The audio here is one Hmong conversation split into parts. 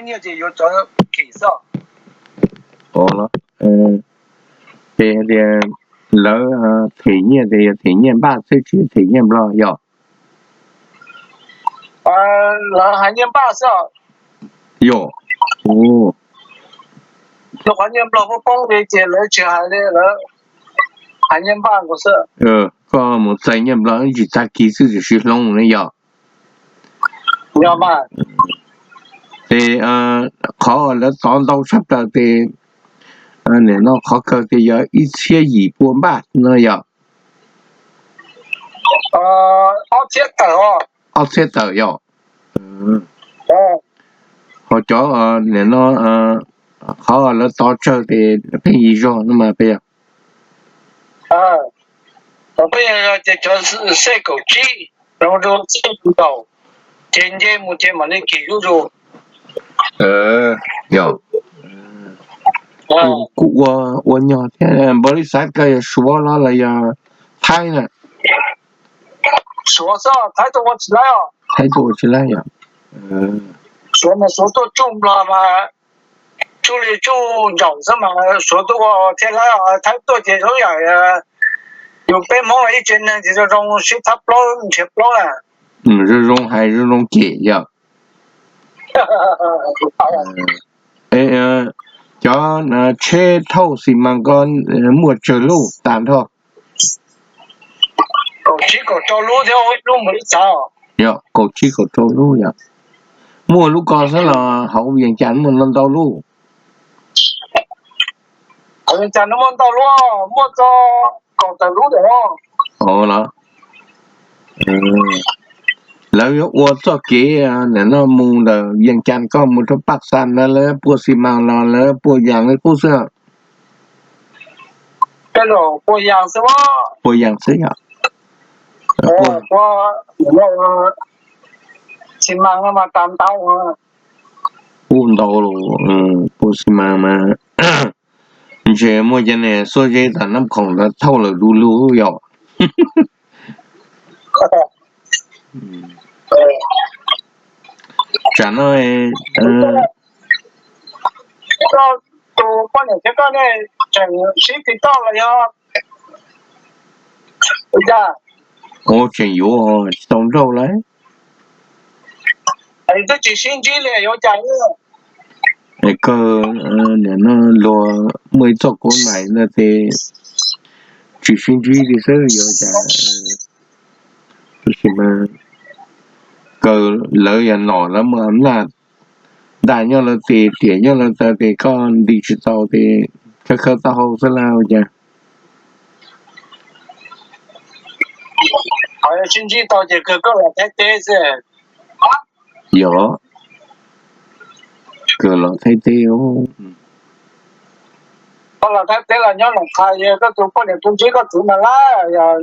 nyiaj ces yuav cov kim xwb. Ov, ces tias lawv them nyiaj tias yog them nyiaj npaj xwb tsis them nyiaj nplog yog? Lawv hais nyiaj npaj xwb. Yog. Rau qhov nyiaj nplog poob poob li ces lawv tsis hais li, lawv hais nyiaj npaj nkaus xwb. Koj mus txais nyiaj nplog tsis tag kis xwb tsis sib hloov ne yog? Ces qhov lawv tov ntau tshaj plaws ces nim no qhov kawg tias yog ib txhiab yim pua npaj no yog? Ob txhiab tawm yog? Ho cov nim no qhov lawv tov tsawg ces pheej yig zog no mas peb yog? Peb yog ces cov xej kaum tsib rau xej kaum, ces nce mus ces mam li kim zuj zus. Yog. Kuj ua nyog thiab. Npaum li xav kawg yog Suav los los yog Thaib na? Suav xwb, Thaib tuaj ua tsis laib os. Thaib tuaj ua tsis laib yog? Suav mas Suav tuaj tsuj nplog mas tsuj li tsuj ntsaum xwb mas Suav tuaj ua thiaj laib os. Thaib tuaj ces zoo yam yus peb Hmoob ib tsev neeg ces zoo zoo sib thab plaub nrhiav plaub na. Zoo zoo hais zoo zoo cem yog? Cov tsheb thauj xi mas ko muaj tsawg lub tag nrho? Kaum tsib kaum rau lub thiab ib lub mus ib tsav. Yog kaum tsib kaum rau lub yog? Muaj lub ko xwb los hauv Vias Cas muaj ntau ntau lub? Hauv Vias Cas no muaj ntau lub, muaj txog kaum tawm lub ntawm no. Ov los, lawv yuav ua txoj kev nim no mus ntawm Vias Cas koj mus rau Paj Xas ntawd lawv pua xi mas los lawv pua yas li qub xwb? Pua yas xwb. Pua yas xwb yog? Xi mas no mas tas ntau. Ub ntau los, pua xi mas mas ntshe muaj cov niag xuab zeb tom Nab Khoom ntawd thauj lawm du lug yog? Tsam no tus poj niam thiab koj nej tseem sib tis toj los yog? Ua cas? Ua tseem yuav tsis tau nrauj lawm. Twb tsis sib ntsib li yuav cas? Kawg, nim no luag muaj ib txoj kab mais no ces tsis sib ntsib li xwb yuav cas. Tab sis mas kawg lawv yog nom lawv muaj am naj, ntaj nyob lawv tes, tiam nyob lawv taw ces koj nti tsis tau ces khawb khawb taub hau xwb lawm ua cas. Qhov sib ntsib tau ces kawg koj los Thaib teb xwb. Yog, kawg los Thaib teb. Koj los Thaib teb los nyob Noom Qhai, koj tus poj niam tus ntsib koj txiv mas lawm, yog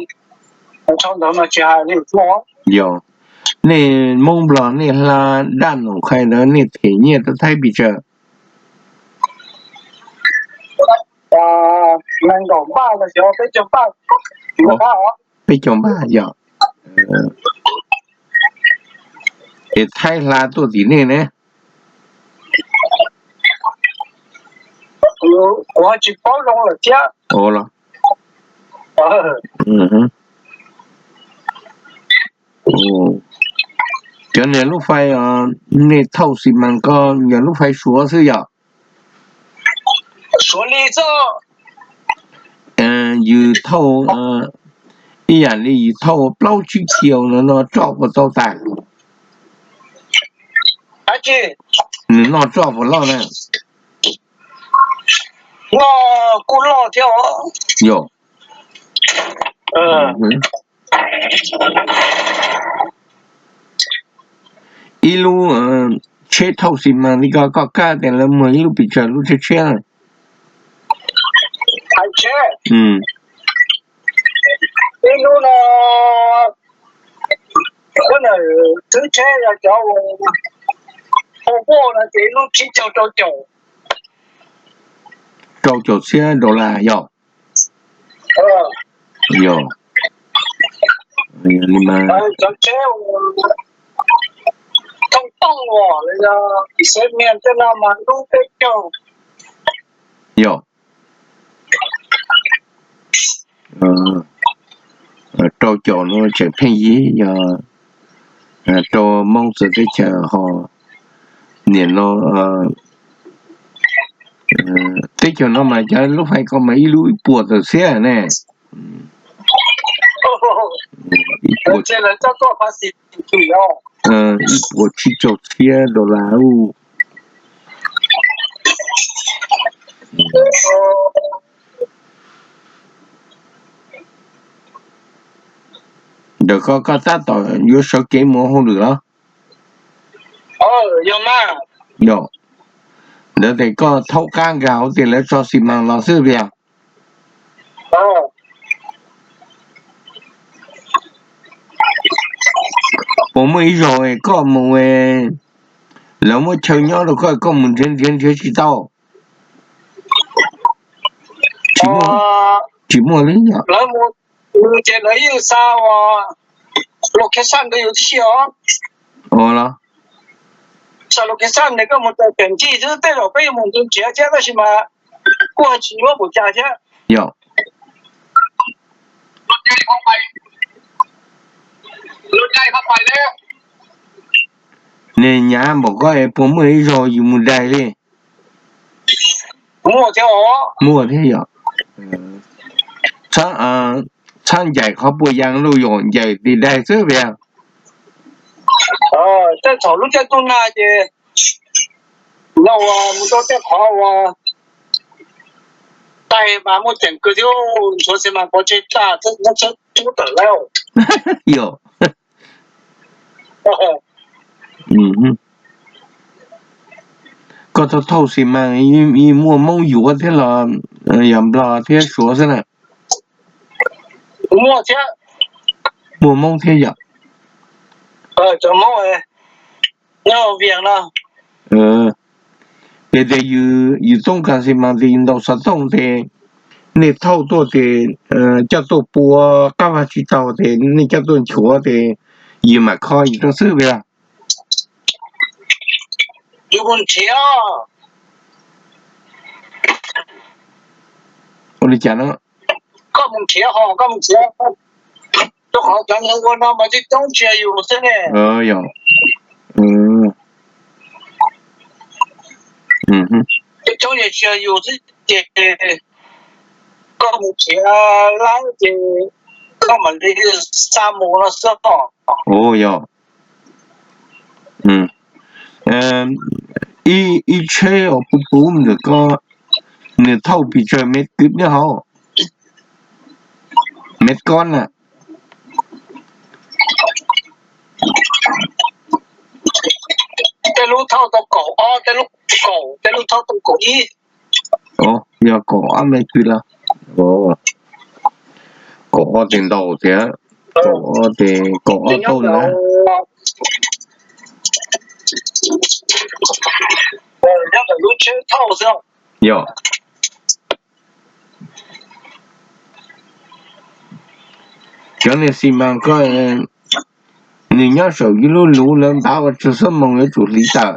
tsis hais li thiab. Yog, nej Hmoob Nplog nej hla daj Noom Qhai ntawd nej them nyiaj rau Thaib pes tsawg? Nees nkaum npaj los xyov peb caug npaj. Peb caug npaj yog? Es Thaib hla tuaj tim nej ne? Kuv tsis paub zoo lawm thiab. Ov los, cov niag lub fais nej thauj xi mas ko yog lub fais Suav xwb yog? Suav li xwb. Yus thauj, ib yam li yus thauj plaub tsib kis no no roj puas tau tas? Nws noj roj puas loj na? Noj kuj loj thiab. Yog. Ib lub tsheb thauj xi mas li ko koj kab tias lawv muag ib lub pes tsawg lub tsheb tsheb? Hais tsheb, ib lub no, koj na, xwb tsheb yog cov ua, ua no ces ib lub tsib caug rau caum. Rau caum txhiab dollar yog? Yog, yog li mas. Cov tsheb, thoob tooj los lawv yog xiv xeeb nias tej no mas lub peb caug. Yog rau caum no tseem pheej yig, yog rau Hmoob txawv teb chaws ho niam no teb chaws no mas cov lub fais ko mas ib lub ib puas tawm xiab ne. Ib puas, ib puas tsib caug txhiab dollar ub. Ntawm koj, koj tab tom yuav sawv kev mus hauj lwm los? Yog, ntawd ces koj thaub qab nkag hauv tias lawv tso xi mas los xwb tiag. Puas muaj ib zaug koj mus, lawv muab chaw nyob rau koj, koj mus nrhiav nrhiav nrhiav tsis tau? Tsis muaj, tsis muaj li yom. Ces lawv yeej xa location rau yus tib si os. Ua los? Xa location ces koj mus tawm pem ncig xwb, tej zaum peb yuav mus nrhiav thiab tab sis mas kuj tsis nyuaj npaum cas thiab. Yog. Niag nyav npaum koj es puas muaj ib zaug yus mus daig li? Muaj thiab yog. Txhob ncaim qhov puas yas lauj, yog ncaim tis daig xwb tiag. Tej thaum lub caij tuaj nag ces no mus rau tej qhov uas tais mas muaj ceem kawg thiab, nchuav xi mas pov tseg tag, tub tawm lawm. Yog. Koj thauj thauj xi mas muaj Hmoob yuav thiab los yog Nplog thiab Suav xwb na? Muaj thiab. Muaj Hmoob thiab yom? Cov Hmoob nyob Vias no. Ces tias yus toob kas xi mas ces yus ntaus xov tooj ces nej thauj tuaj ces coj tuaj pua, qab vaj tsis tau ces nej coj tuaj nchuav ces yus mam kho yus rau xwb tiag. Yus mus nrhiav. Ua li cas no? Koj mus nrhiav ho, koj mus nrhiav rau qhov cov neeg ua no mas coob coob tsis yog yus xwb ne. Yog, coob coob tsis yog yus xwb ces koj mus nrhiav lawm ces koj mam li xa mus no xwb os. Yog. Ib tsheb uas puv puv ntawm ko, nws thauj pes tsawg mev kwv nyob hauv? Mev kob na? Tej lub thauj tau kaum ob, tej lub kaum, tej lub thauj tau kaum ib. Yog kaum ob mev kwv los? Kaum ob ces ntau thiab. Kaum ob ces kaum ob tauj na. Yog. Cov niag xi mas ko, nws nyob saum ib lub luv lawv ntav ua tsawg xuab moos yuav tsum hliv tawm?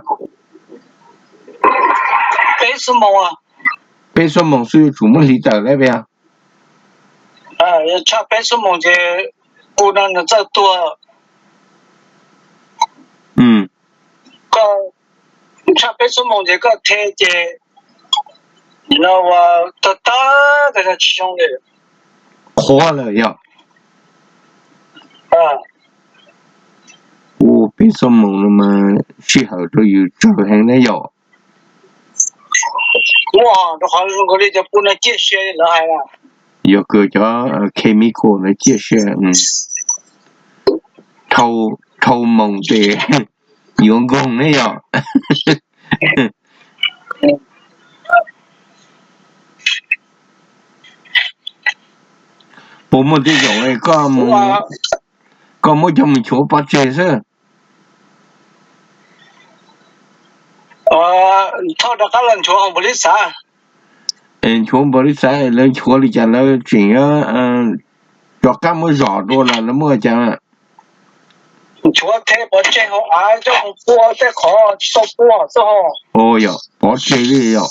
Peb xuab moos xwb yuav tsum muab hliv tawm lawm tiag. Tshaj peb xuab moos ces kuv no nws txawj tuag. Koj tshaj peb xuab moos ces koj the ces no ua tag tag tsis zoo li. Qhuav lawm yog? Ua peb xuab moos no mas sij hawm rau yus tsawg heev na yom. Muaj rau qhov zoo nkaus li cov pua no ciaj sia li lawv hais. Yog kawg cov chemical no ciaj sia. Dhau moos ces yuav nkoog ne yom. Puas muaj tej zaum koj muab cov mus nchuav pov tseg xwb? Thauj rov qab los nchuav hauv npaum li xav. Nchuav npaum li xav lawv nchuav li cas lawv tseem rov qab muab zom dua los lawv muab cas? Nchuav thiab pov tseg hauv av coj mus pua tej qhov tsis tau pua xwb ho. Yog pov tseg li yog.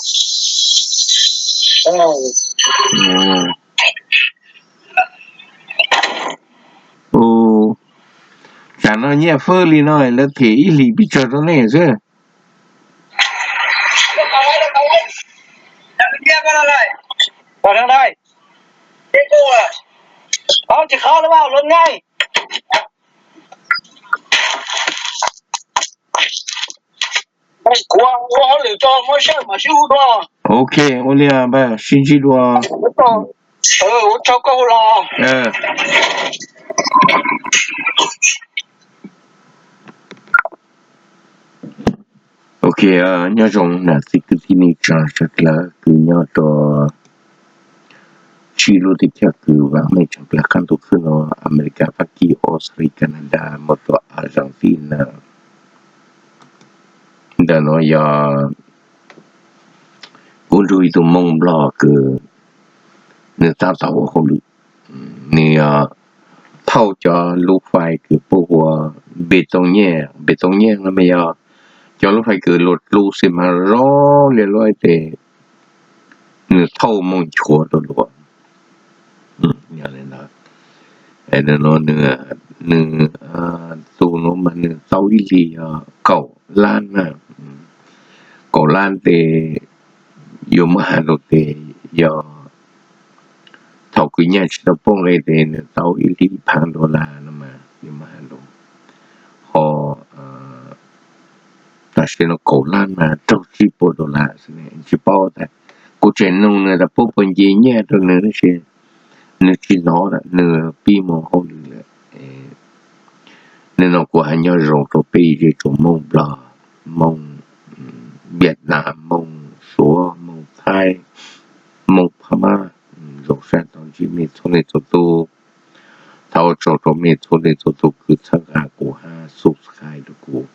Tsam no nyiaj fwj li no lawv them ib hlis pes tsawg rau nej xwb? Tsis qab lawm, luag nej. Kuv ua hauj lwm tso, muab sij hawm mam sib hu dua. Ok, ua li npawg, sib ntsib dua. Ua tsaug koj hu los. Ok, nyob zoo nam txiv kwv tij neej tsa sawv dlawg kws nyob rau tsib lub teb chaws kws vam meej tshaj plaws qab ntuj khwb no, Amelikas, Fab Kis, Australia, Canada, mus rau Argentina. Ntawm no yog kuv nrug ib tug Hmoob Nplog kws nws tab tom ua hauj lwm, nws yog thauj cov lub fais kws puab hu ua npe tooj nyiaj, npe tooj nyiaj no mas yog cov lub fais kws luag dlu xi mas zoo li lub tes, nws thauj mooj nchuav rau luag. Nws, tus nuav mas nws tau ib hlis yog kaum lab na, kaum lab tes yuav muab has rau tes yog thaum kws nyaj tsis tau poob nqe tes nws tau ib hlis ib phav dollar no mas yuav muab has rau, ho tam sim no kaum lab mas raug tsib puas dollar xwb ne, tsis paub tas. Kuv tseem noog nws tas puab puas nce nyiaj rau nws tab sis nws tsis hnov lawm, nws pib mus hauj lwm lawm. Nim no kuv hais nyob zoo rau peb zej tsoom Hmoob Nplog, Hmoob Vietnam, Hmoob Suav, Hmoob Thaib, Hmoob Phab Mab, zoo sab tau ntsib mej txhua leej txhua tug. Thov ua tsaug rau mej txhua leej txhua tug kws txhawb nqa kuv hab subscribe rau kuv.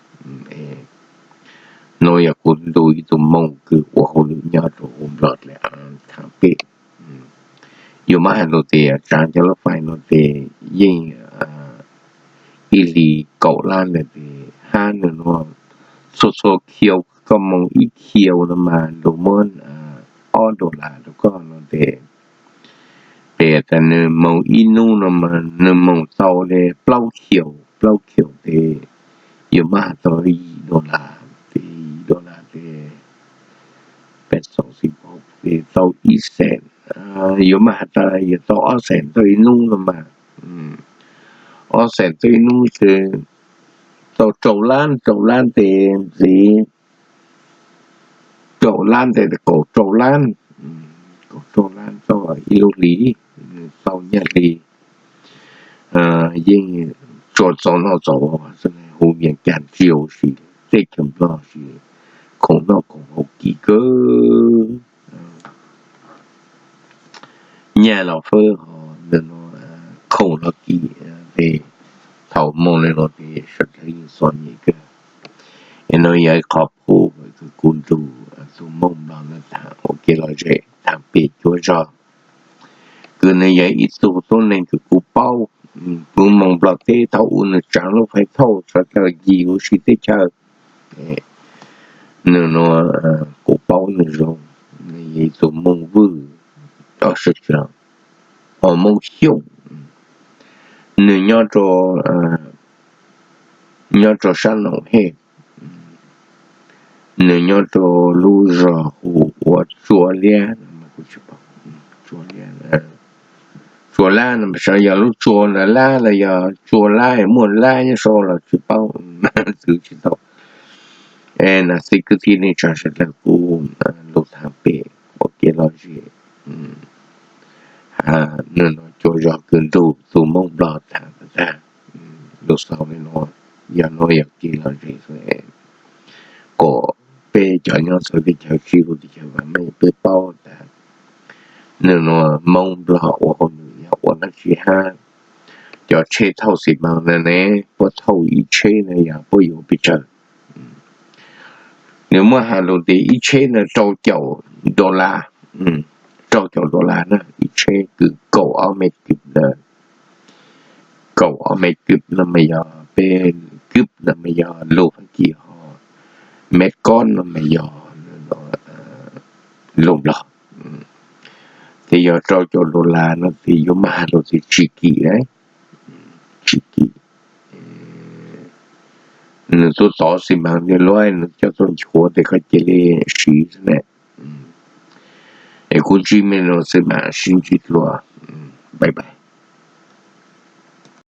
Nuav yog kuv ntu ib tug Hmoob kws ua hauj lwm nyob rau huv Nplog le thaj pem. Yuav muab has lug tias tsaav cov lub fais no tes yeej ib hlis kaum lab ntawd tes hab nws nuav txhua txhua khiu koj moog ib khiu no mas lug muab ob dollar rau koj no tes, tes tas nws moog ib nub no mas nws moog tau le plaub khiu, plaub khiu tes yuav muab has tau yim dollar, tes yim dollar tes peb xoo xi tes tau ib xees, yuav muab has tas yuav tau ob xees tau ib nub no mas, ob xees tau ib nub tes tau rau lab, rau lab tes ntxiv rau lab tes kaum rau lab, kaum rau lab tau ib lub hlis, tau nyaj hli yeej tsuas txaus noj txaus ua, hu Amelikas tsis huv si, teb chaws Nplog si, khoom noj khoom haus kim kawg. Nyaj los fwb ho khoom los kim, tes thaum moog le nuav tes sawv dlawg yeej txom nyem kawg. Es nuav yog ib qho pum kws kuv nrug tug Hmoob Nplog nuav tham ua kev lom zem, tham pem cuab zog, kws nws yog ib tug tuab neeg kws kuv paub. Kuv moog Nplog teb thaum u nws tsaav lub fais thauj sawv dlawg ncig huv si teb chaws. Nws nuav kuv paub nws zoo, nws yog ib tug Hmoob Vwj, Hmoob Xyooj, nws nyob rau, nyob rau sab Noom Hej, nws nyob rau lub zog hu ua Tsua Liab, Tsua Liab, Tsua Lab no mas xyov yog lub tsua ntawd lab los yog tsua lab muaj lab nyob saud los tsis paub, twv tsis tau. Es nam txiv kwv tij neej tsa sawv dlawg kuv lug tham pem ua kev lom zem, nws nuav cuab zog kws nrug tug Hmoob Nplog tham tag, lug xaus le nuav, yog nuav yog kev lom zem kom peb cov nyob txhua teb chaws sib lub teb chaws vam meej peb paub tas nws nuav Hmoob Nplog ua hauj lwm yog ua dlaab tsi hab. Cov tsheb thauj xi maas na ne, puab thauj ib tsheb na yog puab yuav pes tsawg? Nws muab has lug tias ib tsheb na rau caum dollar, rau caum dollar na, ib tsheb kws kaum ob mev kib na, kaum ob mev kib no mas yog peb kub no mas yog lus Fab Kis ho, met kob no mas yog lus Nplog. Ces yog rau caum dollar no ces yuav mag los ces tsis kim, tsis kim. Nws tuaj tov xi mas ni luaj, nws coj tuaj nchuav ces koj cia li siv xwb na. Es kuv ntsib me no xwb mas sib ntsib dlua, bye bye.